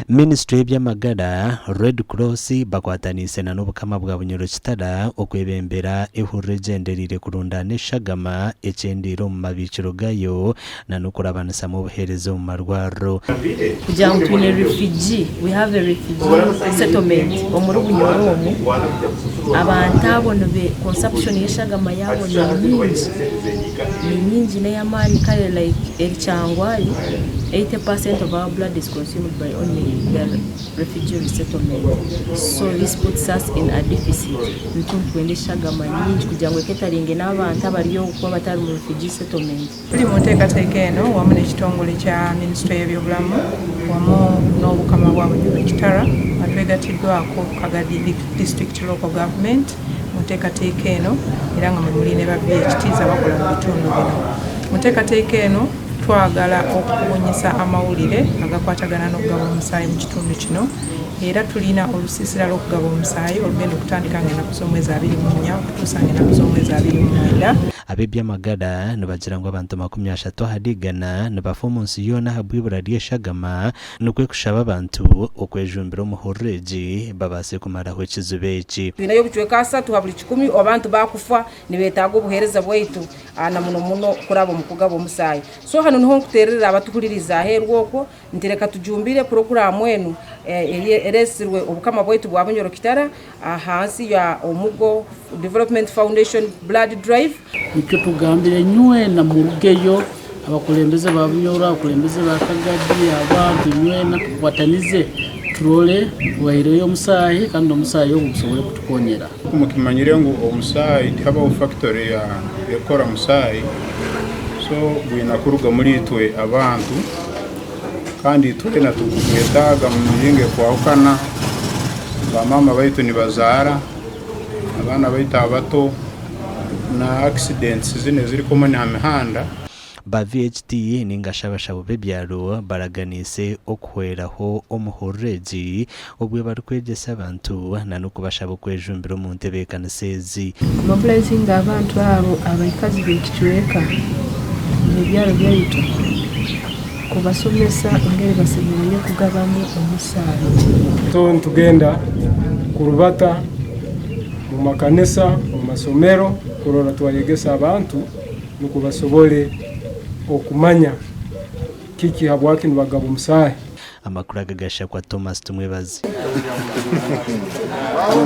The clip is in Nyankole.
Minisiture y'eby'amagara, Red Cross bakwataniise na n'Obukama bwa Bunyoro Kitara okwebembera ehururu egyendereire kurundaana eshagama ekyendeire omu mabiikiro gayo na n'okurabanisamu obuheereza omu marwariro. Kugira ngu twine refugee, we have a refugee settlement omuri Bunyoro omu, abantu abo nibe consumption y'eshagama yaabo ni nyingi, ni nyingi n'ey'amaani kare like eri Kyangwali 80% of our blood is consumed by only the refugee resettlement so this puts us in a deficit nikyo nitwenda eshagama nyingi kugira ngu eketaringe n'abantu abari okwo abatari mu refugee settlement. Tuli mu nteekateeka eno wamu n'ekitongole kya minisitule y'ebyobulamu wamu n'Obukama bwa Bunyoro Kitara nga twegatiddwako Kagadi District Local Government mu nteekateeka eno era nga mwe muli ne ba VHTs abakola mu bitundu bino. Mu nteekateeka eno twagala okubunyisa amawulire agakwatagana n'okugaba omusaayi mu kitundu kino era tulina olusiisira lw'okugaba omusaayi olugenda okutandika ng'ennaku z'omwezi 24 okutuusa ng'ennaku z'omwezi 29. Ab'eby'amagara nibagira ngu abantu 30 ahari igana nibafa omu nsi yoona ahabw'eibura ry'eshagama, nikwo kushaba abantu okwejumbira omu hururu egi babaase kumaraho ekizibu eki. Twineyo obucweka asatu ha buri kikumi abantu baakufa nibeetaaga obuheereza bwaitu na muno muno kuraba omu kugaba omusaayi. So hanu niho nkuteererera abatuhuririize aheeru okwo nti reka tujumbire puroguraamu enu ereetsirwe Obukama bwaitu bwa Bunyoro Kitara ahansi ya Omugo Development Foundation Blood Drive. Nikyo tugambire nywena murugeyo, abakulembeze ba Bunyoro, abakulembeze ba Kagadi, abantu nywena tukwatanize turole tuhaireyo omusaahi kandi omusaahi ogu gusobole kutukonyera. Mukimanyire ngu omusaahi tihabaho factory ekukora musaahi so gwine kuruga omuri itwe abantu kandi itwena tukugwetaaga omu miringo ekwahukana. Ba maama baitu nibazaara, abaana baitu abato na accidents zinu eziri common aha mihanda. Ba VHT ninga shi abashaho b'ebyaro baraganiise okuhweraho omuhururu egi obwe barikwegyesa abantu na n'okubashaba okwejumbira omu ntebeekanisa ezi. Mobilizinga abantu abo abaikazi b'ekicweka n'ebyaro byaitu kubasomesa engeri basemeriire kugabamu omusaayi. So nitugenda kurubata mu makanisa, mu masomero kurora twayegesa abantu nukwo basobole okumanya kiki habwaki nibagaba omusaahi. Amakuru aga gashakwa Thomas Tumwebaze.